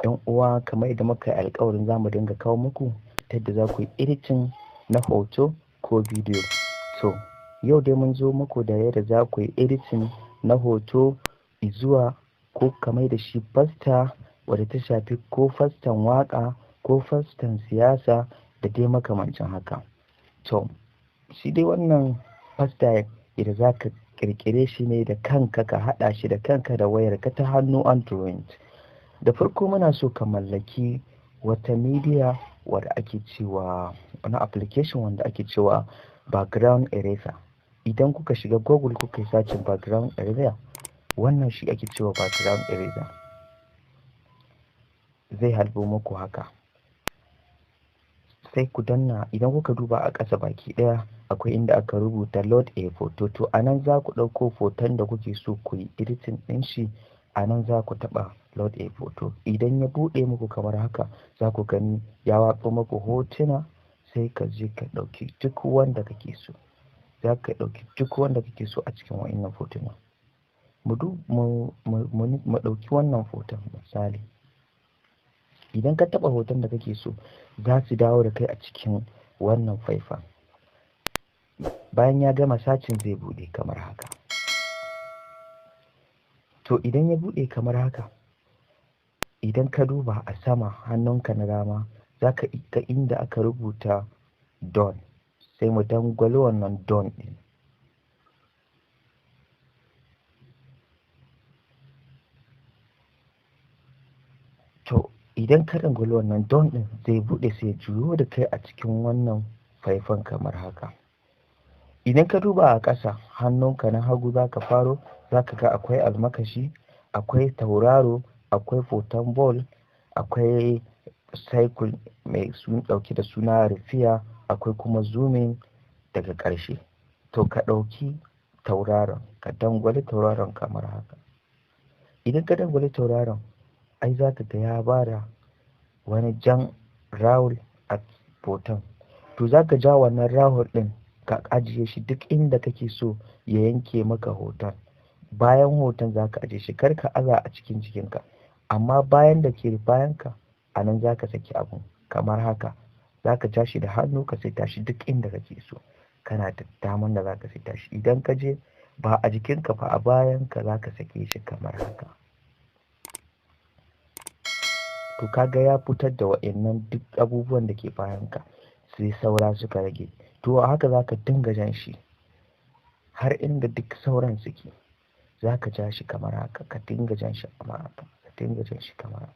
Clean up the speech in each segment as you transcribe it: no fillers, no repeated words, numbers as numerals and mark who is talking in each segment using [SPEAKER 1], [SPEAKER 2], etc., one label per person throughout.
[SPEAKER 1] 'Yan uwa, kamar yadda muka yi alƙawarin zamu dinga kawo muku ta yadda za ku yi editing na hoto ko bidiyo. To, yau dai mun zo muku da yadda za ku yi editing na hoto izuwa ko ka mai da shi fasta wadda ta shafi ko fastan waƙa ko fastan siyasa da dai makamancin haka. To, shi dai wannan fasta yadda za ka ƙirƙire shi ne da kanka, ka haɗa shi da kanka da wayarka ta hannu Android. Da farko muna so ka mallaki wata media wadda ake cewa wani application wanda ake cewa background eraser. Idan kuka shiga Google kuka yi searching background eraser, wannan shi ake cewa background eraser. Zai halbo muku haka. Sai ku danna. Idan kuka duba a ƙasa baki ɗaya akwai inda aka rubuta load a photo. To, a nan za ku ɗauko hoton da kuke so ku yi editing ɗin shi, a nan za ku taɓa load a photo. Idan ya buɗe muku kamar haka, za ku gani ya watso muku hotuna, sai ka je ka ɗauki duk wanda kake so. Za ka ɗauki duk wanda kake so a cikin wa'innan hotuna. Mu ɗauki wannan hoton misali. Idan ka taɓa hoton da kake so, za su dawo da kai a cikin wannan faifan. Bayan ya gama searching, zai buɗe kamar haka. To, idan ya buɗe kamar haka, idan ka duba a sama hannunka na dama, za ka ga inda aka rubuta done. Sai mu dangwali wannan done ɗin. To, idan ka dangwali wannan done ɗin, zai buɗe, sai ya juyo da kai a cikin wannan faifan kamar haka. Idan ka duba a ƙasa hannunka na hagu, za ka faro, za ka ga akwai almakashi, akwai tauraro, akwai hoton ball, akwai circle mai ɗauke da suna repair, akwai kuma zooming daga ƙarshe. To, ka ɗauki tauraron, ka dangwali tauraron kamar haka. Idan ka dangwali tauraron, ai za ka ga ya bada wani jan round a hoton. To, za ka ja wannan round ɗin ka ajiye shi duk inda kake so ya yanke maka hoton. Bayan hoton za ka ajiye shi, kar ka aza a cikin jikinka. Amma bayan da ke bayanka, a nan za ka saki abun kamar haka. Za ka ja shi da hannu ka saita shi duk inda kake so. Kana da daman da za ka saita shi. Idan ka je ba a jikinka ba, a bayanka za ka sake shi kamar haka. To, ka ga ya fitar da wa'innan duk abubuwan da ke bayanka, sai saura suka rage. To, a haka za ka dinga jan shi har inda duk sauran suke. Za ka ja shi kamar haka, ka dinga jan shi kamar haka, ka dinga jan shi kamar haka.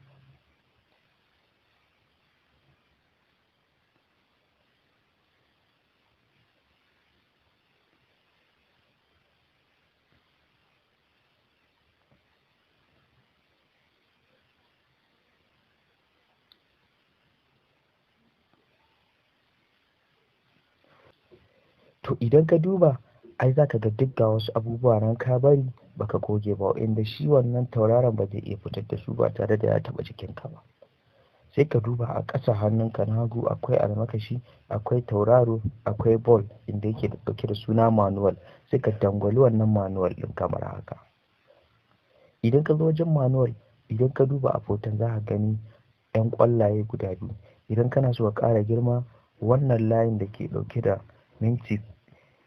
[SPEAKER 1] To, idan ka duba, ai za ka ga duk ga wasu abubuwa nan ka bari baka goge ba, wa'inda shi wannan tauraron ba zai iya fitar da su ba tare da ya taɓa jikinka ba. Sai ka duba a ƙasa hannunka na hagu, akwai almakashi, akwai tauraro, akwai ball inda yake ɗauke da suna manual. Sai ka dangwali wannan manual ɗin kamar haka. Idan ka zo wajen manual, idan ka duba a hoton, za ka gani 'yan ƙwallaye guda biyu. Idan kana so ka ƙara girma, wannan layin da ke ɗauke da minti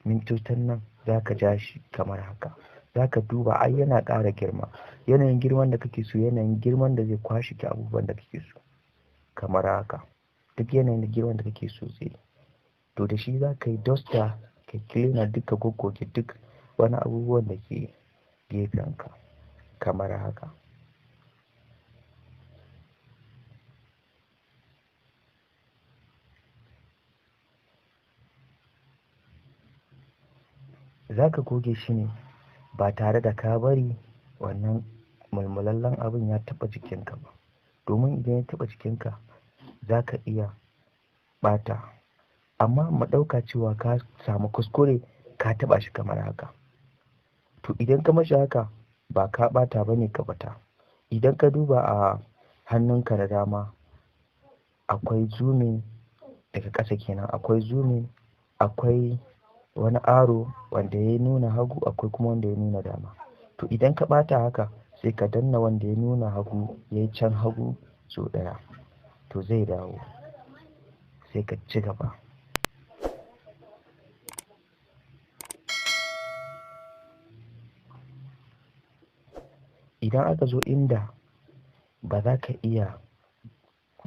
[SPEAKER 1] mintotan nan, za ka ja shi kamar haka. Za ka duba ai yana ƙara girma. Yanayin girman da kake so, yanayin girman da zai kwashe ki abubuwan da kake so kamar haka. Duk yanayin girman da kake so zai yi. To, da shi za ka yi duster, ka cleaner duk, ka goggoge duk wani abubuwan da ke gefenka kamar haka. Za ka goge shi ne ba tare da ka bari wannan mulmulallen abun ya taɓa jikinka ba. Domin idan ya taɓa jikinka, za ka iya ɓata. Amma mu ɗauka cewa ka samu kuskure ka taɓa shi kamar haka. To, idan ka mashi haka, ba ka ɓata ba ne ka ɓata. Idan ka duba a hannunka na dama, akwai zooming daga ƙasa kenan. Akwai zooming, akwai wani arrow wanda ya nuna hagu, akwai kuma wanda ya nuna dama. To, idan ka ɓata haka, sai ka danna wanda ya nuna hagu, ya yi can hagu. So ɗaya to zai dawo, sai ka ci gaba. Idan aka zo inda ba za ka iya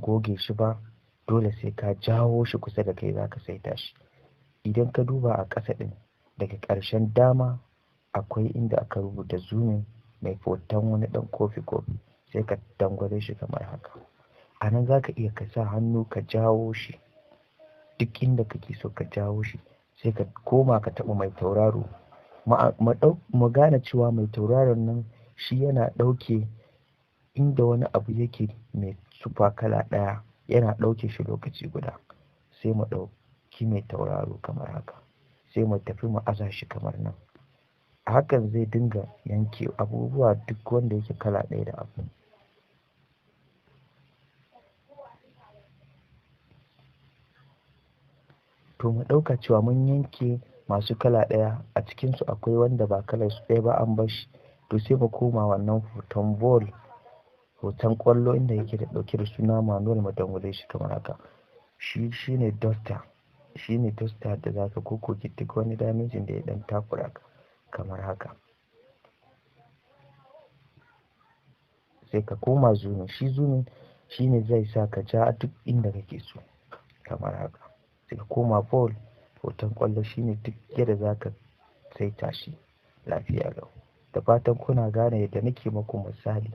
[SPEAKER 1] goge shi ba, dole sai ka jawo shi kusa da kai za ka saita shi. Idan ka duba a ƙasa ɗin daga ƙarshen dama akwai inda aka rubuta zooming mai hoton wani ɗan kofi kofi, sai ka dangwale shi kamar haka. A nan za ka iya ka sa hannu ka jawo shi duk inda kake so ka jawo shi, sai ka koma ka taɓa mai tauraro. Mu gane cewa mai tauraron nan shi yana ɗauke inda wani abu yake mai sufa kala ɗaya, yana ɗauke shi lokaci guda. Sai mu ɗauki mai tauraro kamar haka, sai mu tafi mu aza shi kamar nan. A hakan zai dinga yanke abubuwa duk wanda yake kala ɗaya da abu. To mu ɗauka cewa mun yanke masu kala ɗaya, a cikinsu akwai wanda ba kalar su ɗaya ba an bar shi. To sai mu koma wannan hoton ball, hoton ƙwallo inda yake da ɗauke da suna Manuel, mu dangwale shi kamar haka. Shi shine duster, shine duster da za ka goggoge duk wani damejin da ya ɗan takura ka kamar haka. Sai ka koma zooming. Shi zooming shine zai sa ka ja duk inda kake so kamar haka. Sai ka koma ball, hoton ƙwallo shine duk yadda za ka saita shi lafiya lau. Da fatan kuna gane yadda nake muku misali.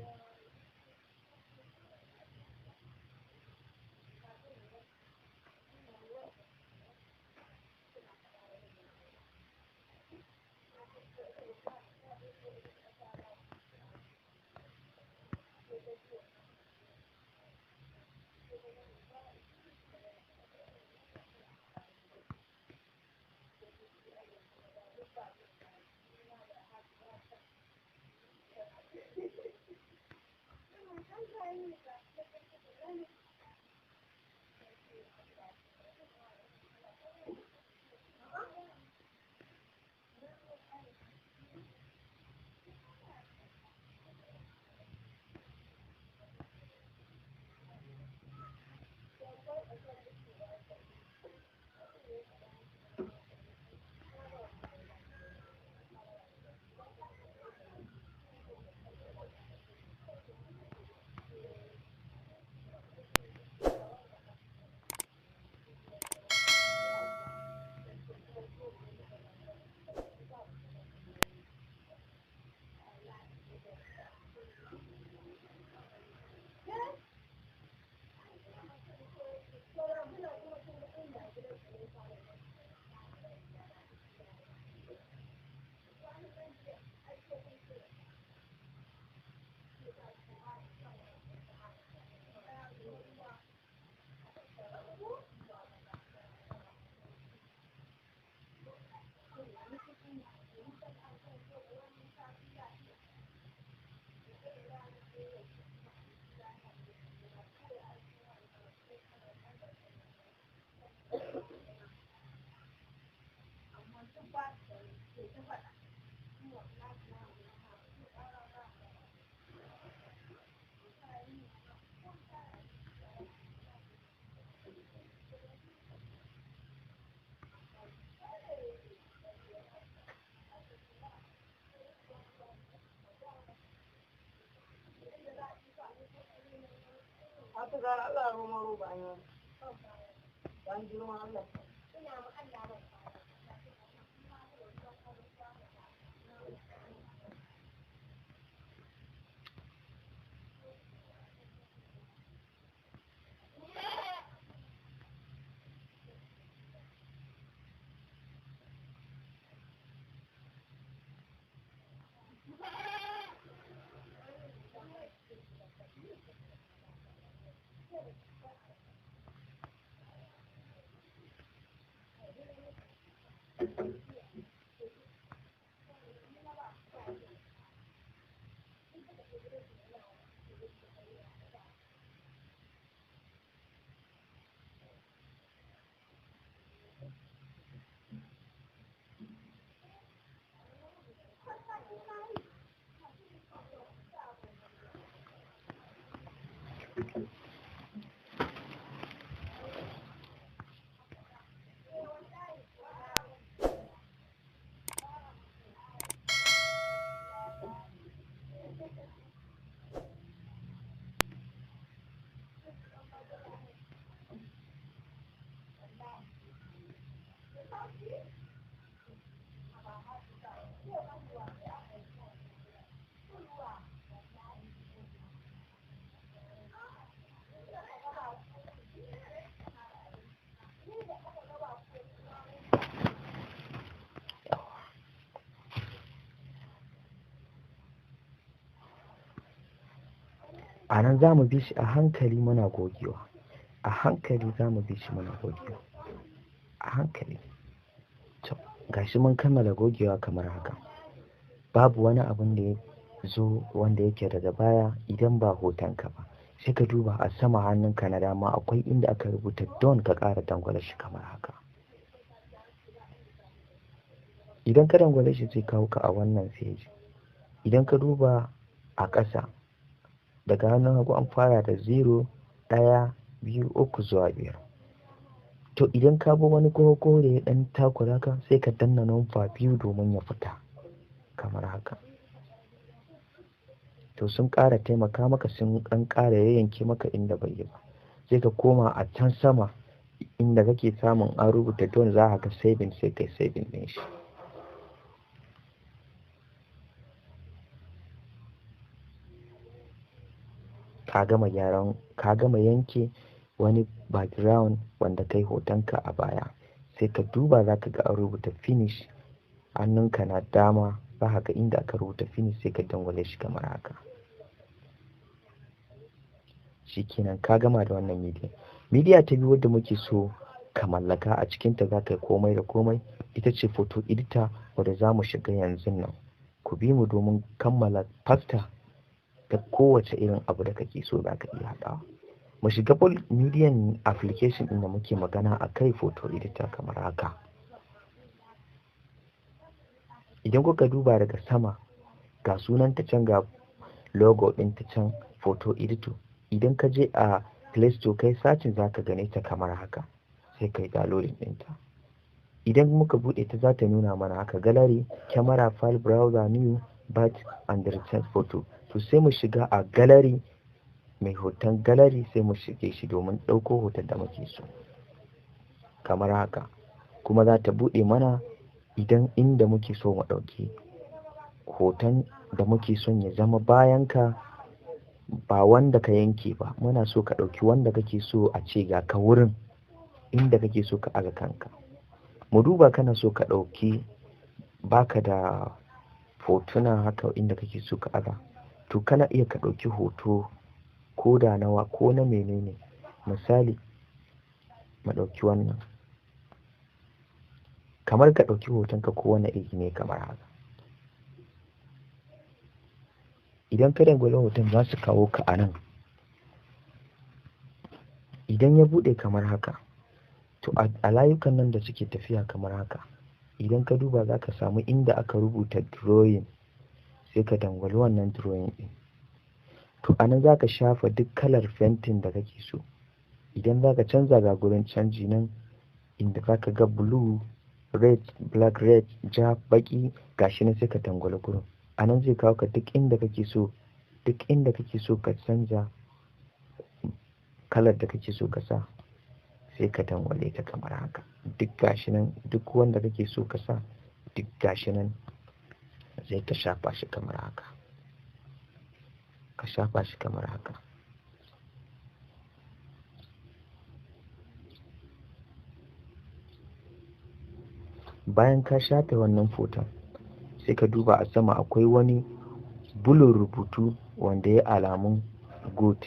[SPEAKER 1] A nan za mu bi shi a hankali muna gogewa. A hankali za mu bi shi muna gogewa. A hankali. To, gashi mun kammala gogewa kamar haka. Babu wani abun da ya zo wanda yake daga baya idan ba hotonka ba. Sai ka duba a sama hannunka na dama akwai inda aka rubuta "Done", ka ƙara dangwala shi kamar haka. Idan ka dangwale shi, zai kawo ka a wannan page. Idan ka duba a ƙasa daga hannun hagu, an fara da 0, 1, 2, 3 zuwa 5. To, idan ka bi wani ko da ya ɗan takura ka, sai ka danna number 2 domin ya fita kamar haka. To, sun ƙara taimaka maka, sun ɗan ƙara yayyanke maka inda bai yi ba. Sai ka koma a can sama inda kake samun an rubuta "Done", za ka ga saving, sai kai saving ɗin shi. Ka gama gyaran, ka gama yanke wani background wanda kai hotonka a baya. Sai ka duba, za ka ga an rubuta "Finish". Hannunka na dama za ka ga inda aka rubuta "Finish", sai ka dangwale shi kamar haka. Shikenan, ka gama da wannan media. Media ta biyu wadda muke so ka mallaka, a cikinta za ka yi komai da komai, ita ce photo editor wadda za mu shiga yanzun nan. Ku bi mu domin kammala faster da kowace irin abu da kake so za ka iya haɗawa. Mu shiga media application ɗin da muke magana a kai, photo editor, kamar haka. Idan kuka duba daga sama, ga sunanta can, ga logo ɗinta can, photo editor. Idan ka je a Play Store kai searching, za ka gane ta kamar haka, sai kai downloading ɗinta. Idan muka buɗe ta, za ta nuna mana haka: gallery, camera, file browser, new, batch and recent photo. To, sai mu shiga a gallery, mai hoton gallery, sai mu shige shi domin ɗauko hoton da muke so kamar haka. Kuma za ta buɗe mana idan inda muke so mu ɗauki hoton da muke son ya zama bayan ka, ba wanda ka yanke ba. Muna so ka ɗauki wanda kake so a ce ga ka wurin inda kake so ka aza kanka. Mu duba, kana so ka ɗauki, baka da hotuna haka inda kake so ka aza. To, kana iya ka ɗauki hoto ko da nawa ko na menene. Misali, mu ɗauki wannan. Kamar ka ɗauki hotonka ko wane iri ne kamar haka. Idan ka dangwali hoton, za su kawo ka a nan. Idan ya buɗe kamar haka, to a layukan nan da suke tafiya kamar haka, idan ka duba za ka samu inda aka rubuta "Drawing", sai ka dangwali wannan drawing ɗin. To, a nan za ka shafa duk kalar fentin da kake so. Idan za ka canza, ga gurin canji nan inda za ka ga blue, red, black, red, ja, baƙi, gashi nan, sai ka dangwali gurin. A nan zai kawo ka duk inda kake so, duk inda kake so ka canza kalar da kake so ka sa, sai ka dangwale ta kamar haka. Duk gashi nan, duk wanda kake so ka sa, duk gashi nan, sai ka shafa shi kamar haka. Ka shafa shi kamar haka. Bayan ka shafe wannan hoton, sai ka duba a sama akwai wani bulon rubutu wanda ya alamun good,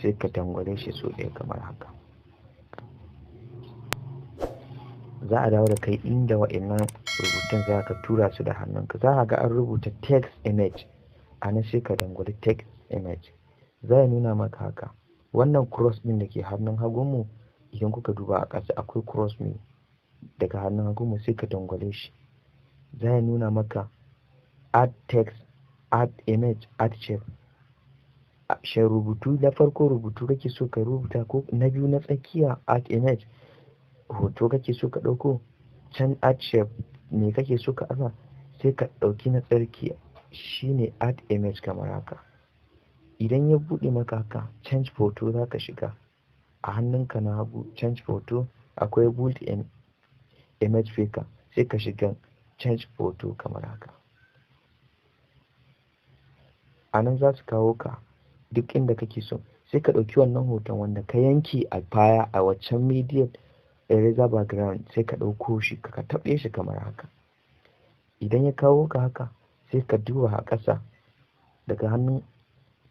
[SPEAKER 1] sai ka dangwale shi sau ɗaya kamar haka. Za a dawo da kai inda wa'innan rubutun za ka tura su da hannunka. Za ka ga an rubuta "Text image". A nan sai ka dangwali text image. Za ya nuna maka haka. Wannan cross ɗin da ke hannun hagunmu, idan kuka duba a ƙasa akwai cross mai daga hannun hagunmu, sai ka dangwale shi. Za ya nuna maka add text, add image, add shape. Shin rubutu na farko, rubutu kake so ka rubuta, ko na biyu na tsakiya, add image, hoto kake so ka ɗauko, can add shape me kake so ka aza? Sai ka ɗauki na tsakiya, shine add image, kamar haka. Idan ya buɗe maka haka, change photo za ka shiga. A hannunka na hagu, change photo, akwai built in image picker, sai ka shiga change photo kamar haka. A nan za su kawo ka duk inda kake so, sai ka ɗauki wannan hoton wanda ka yanke a baya a waccan media eraser background, sai ka ɗauko shi ka taɓe shi kamar haka. Idan ya kawo ka haka, sai ka duba a ƙasa daga hannun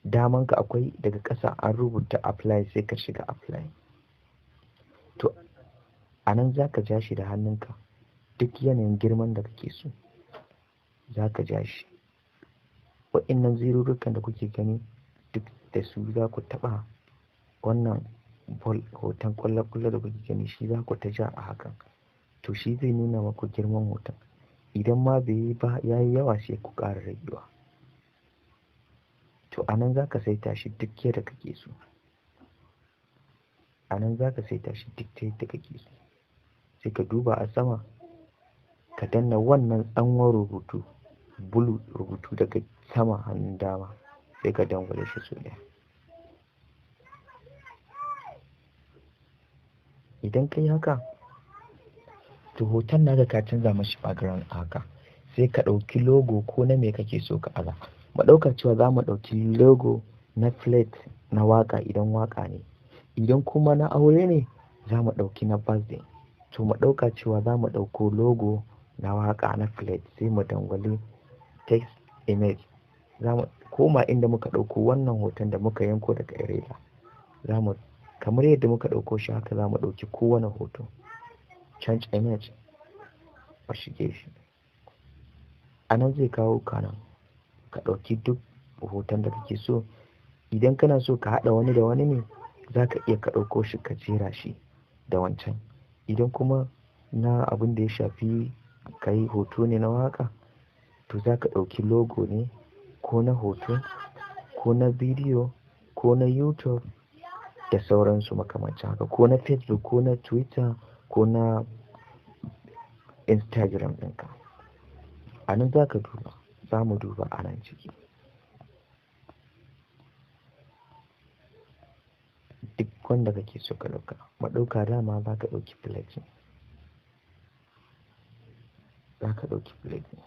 [SPEAKER 1] Damanka akwai daga ƙasa an rubuta apply, sai ka shiga apply. To a nan za ka ja shi da hannunka duk yanayin girman da kake so za ka ja shi. Waɗannan zirurrukan da kuke gani duk da su za ku taɓa wannan ball, hoton ƙwallo-ƙwallo da kuke gani, shi za ku ta ja a hakan. To shi zai nuna maku girman hoton. Idan ma bai yi ba, ya yi yawa, sai ku ƙara ragewa. To a nan za ka saita shi duk yadda kake so. A nan za ka saita shi duk ta yadda kake so. Sai ka duba a sama, ka danna wannan tsanwan rubutu, blue rubutu daga sama hannun dama, sai ka dangwale shi sau ɗaya. Idan ka yi haka, to hoton naka ka canza mashi background a haka. Sai ka ɗauki logo ko na me kake so ka aza. Mu ɗauka cewa za mu ɗauki logo na plate na waƙa idan waƙa ne. Idan kuma na aure ne, za mu ɗauki na birthday. To mu ɗauka cewa za mu ɗauko logo na waƙa na plate, sai mu dangwali text image. Za mu koma inda muka ɗauko wannan hoton da muka yanko daga eraser. Za mu, kamar yadda muka ɗauko shi, haka za mu ɗauki kowane hoto. Change image, a shige shi. A nan zai kawo ka nan, ka ɗauki duk hoton da kake so. Idan kana so ka haɗa wani da wani ne, za ka iya ka ɗauko shi ka jera shi da wancan. Idan kuma na abin da ya shafi ka yi hoto ne na waƙa, to za ka ɗauki logo ne ko na hoto ko na bidiyo ko na YouTube da sauransu makamancin haka, ko na Facebook ko na Twitter ko na Instagram ɗinka. A nan za ka duba, za mu duba a nan ciki. Duk wanda kake so ka ɗauka. Mu ɗauka dama za ka ɗauki plate ne. Za ka ɗauki plate ne.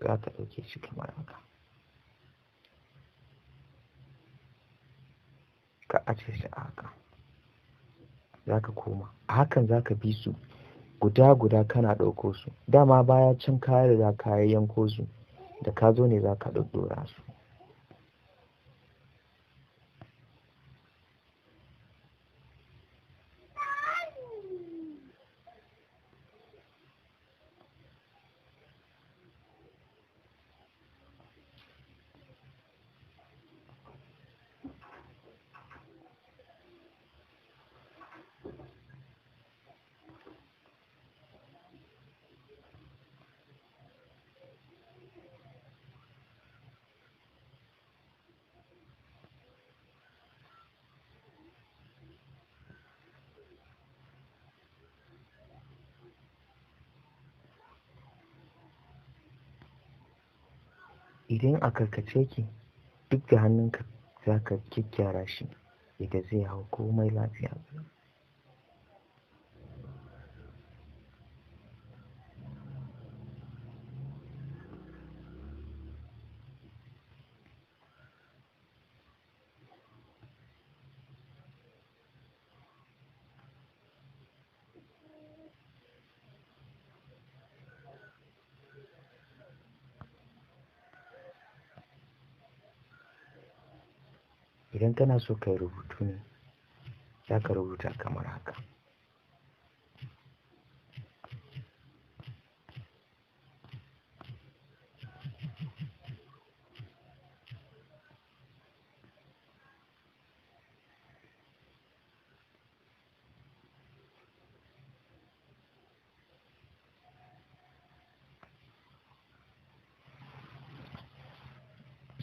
[SPEAKER 1] Za ka ɗauke shi kamar haka. Ka ajiye shi a haka. Za ka koma. A hakan za ka bi su guda guda kana ɗauko su. Dama baya can ka riga ka yanko su, da ka zo ne za ka ɗaɗɗora su. Idan a karkace yake, duk da hannunka za ka gyaggyara shi yadda zai hau komai lafiya. Idan kana so ka yi rubutu ne, za ka rubuta kamar haka.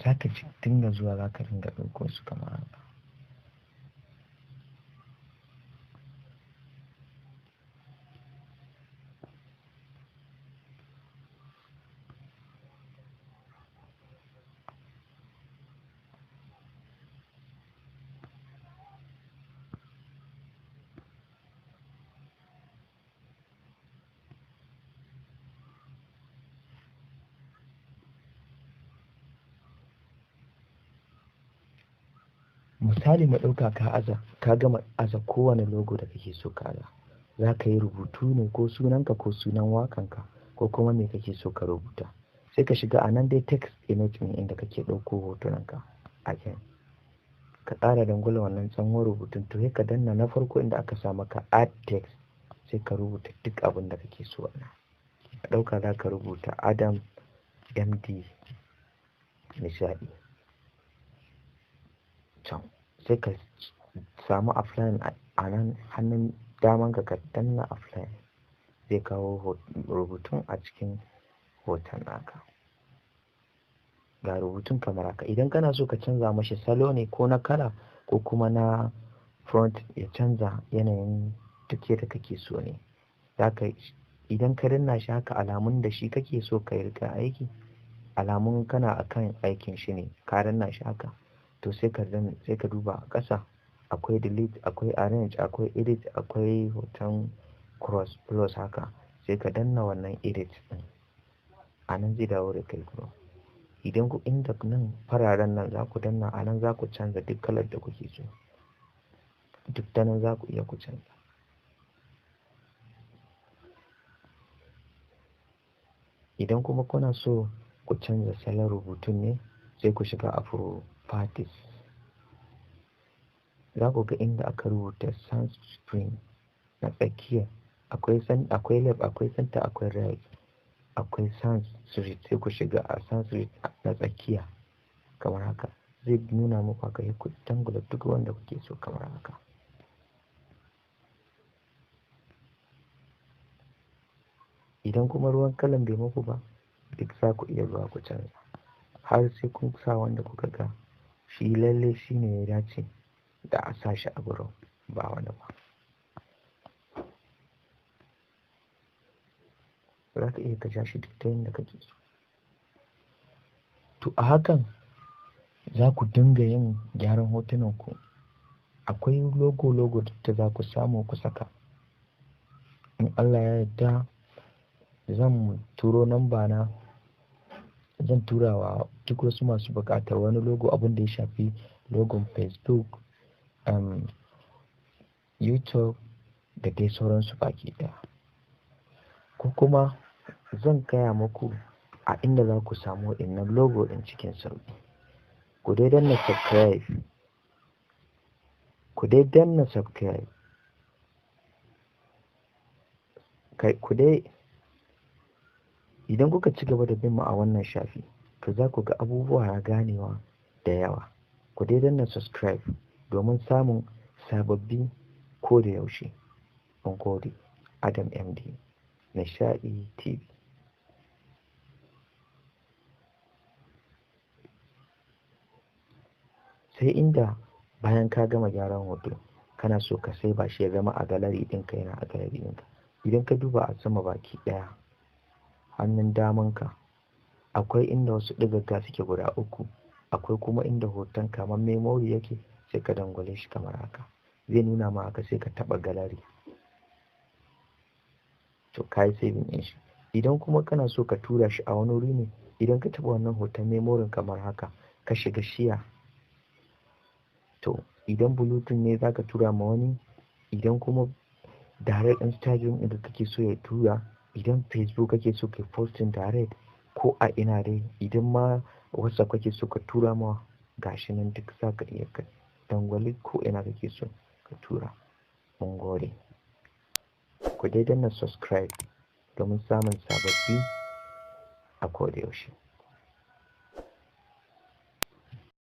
[SPEAKER 1] Za ka ci dinga zuwa za ka dinga ɗauko su kamar haka. Misali mu ɗauka ka aza, ka gama aza kowane logo da kake so ka aza. Za ka yi rubutu ne ko sunanka ko sunan waƙanka ko kuma me kake so ka rubuta. Sai ka shiga a nan dai text image ne inda kake ɗauko hotunanka again. Ka ƙara dangwala wannan tsawon rubutun, to sai ka danna na farko inda aka sa maka add text, sai ka rubuta duk abin da kake so a nan. Ka ɗauka za ka rubuta Adam MD Nishaɗi. Can sai ka samu apply a nan hannun damanka, ka danna apply, zai kawo rubutun a cikin hoton naka. Ga rubutun kamar haka. Idan kana so ka canza mashi salo ne ko na kala ko kuma na font, ya canza yanayin duk yadda kake so ne. Zaka idan ka danna shi haka, alamun da shi kake so ka riƙa aiki, alamun kana akan aikin shi ne ka danna shi haka. To sai ka duba a ƙasa, akwai delete, akwai arrange, akwai edit, akwai hoton cross plus haka, sai ka danna wannan edit ɗin. A nan zai dawo da kai kuma. Idan ku inda nan fararen nan za ku danna, a nan za ku canza duk kalar da kuke so. Duk ta nan za ku iya ku canza. Idan kuma kuna so ku canza salon rubutun ne, sai ku shiga a properties. Za ku ga inda aka rubuta sans print na tsakiya. Akwai akwai left, akwai center, akwai right, akwai sans serif. Sai ku shiga a sans serif na tsakiya kamar haka. Zai nuna muku haka, sai ku dangwala duk wanda kuke so kamar haka. Idan kuma ruwan kalan bai muku ba, duk za ku iya zuwa ku canza. Har sai kun sa wanda kuka ga shi lalle shi ne ya dace da a sa shi a gurin, ba wani ba. Za ka iya ka ja shi duk ta yanda kake so. To a hakan za ku dinga yin gyaran hotunan ku. Akwai logo logo da za ku samu ku saka. In Allah ya yarda, zan turo namba na, zan tura wa duk wasu masu buƙatar wani logo, abin da ya shafi logon Facebook, YouTube da dai sauransu baki ɗaya. Ko kuma zan gaya muku a inda za ku samu waɗannan logo ɗin cikin sauƙi. Ku dai danna subscribe. Ku dai danna subscribe. Kai ku dai, idan kuka ci gaba da bin mu a wannan shafi, to za ku ga abubuwa na ganewa da yawa. Ku dai danna subscribe domin samun sababbi ko da yaushe. Mun gode. Adam MD Nishaɗi TV. Sai inda bayan ka gama gyaran hoto, kana so ka save shi ya zama a gallery ɗinka, yana a gallery ɗinka. Idan ka duba a sama baki ɗaya, hannun damanka, akwai inda wasu ɗigagga suke guda uku. Akwai kuma inda hoton kamar memory yake, sai ka dangwale shi kamar haka. Zai nuna ma haka, sai ka taɓa gallery. To ka yi saving ɗin shi. Idan kuma kana so ka tura shi a wani wuri ne, idan ka taɓa wannan hoton memory kamar haka, ka shiga share. To idan Bluetooth ne za ka tura ma wani, idan kuma direct Instagram inda kake so ya tura, idan Facebook kake so ka posting direct ko a ina dai, idan ma WhatsApp kake so ka tura ma, gashi nan duk za ka iya ka dangwali ko ina kake so ka tura. Mun gode. Ku dai danna subscribe domin samun sababbi a ko da yaushe.